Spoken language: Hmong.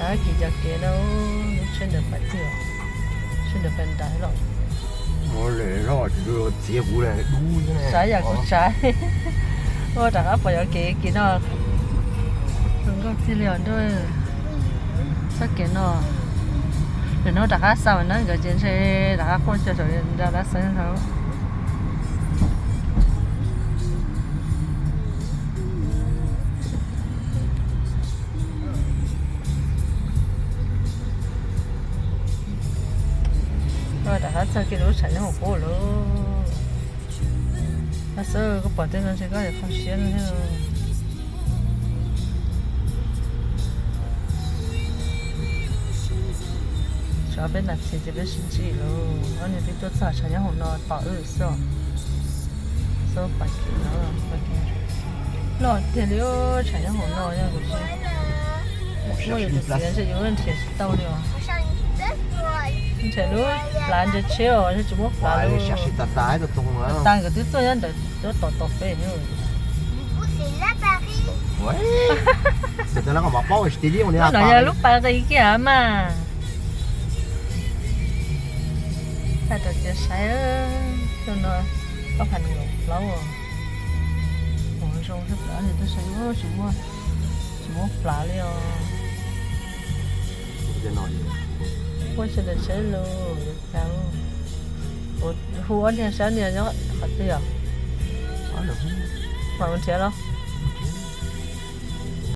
Kis cov kev no, lub tsheb ntawd pais twg, tsheb ntawd pais nram los. Txiav kuv dub xav yam kuv tsav. Ua rov qab pom cov kev kis no zoo nkauj tiag li os ntuj. Txoj kev no, lwm hnub rov qab xa mas na, nkawd ces ntshe rov qab quaj cuag saum nra dab xeeb ntag. Rov qab txog kiag lub tshav nyob hauv qub lawm. Xwb koj pom tej no ntshe koj yuav kho siab no thiab. Tshuav peb nas this ces peb sib ntsib lawm, ob niag peb tuaj txog tshav nyob hauv no tos wb xwb. Xub pais kev no, loj tiag li, tshav nyob hauv no yog kuv tsis muaj yus tus txiv ntshe yus nrhiav tsis tau li os. Ntshe lub plav ntse tsheb os, tsis muaj plav li. Tas nkawd twb tuaj nyob ntawd, tuaj tos tos peb. No yog lub pas qis kiag mas. Thaij rau cov saib, no ob phav nees nkaum plaub. Ua zoo, tsis muaj plav li os. Ua sawv daws saib los yuav cas. Hu ob niag saib niag nyob qhov twg os? Mam mus nrhiav los.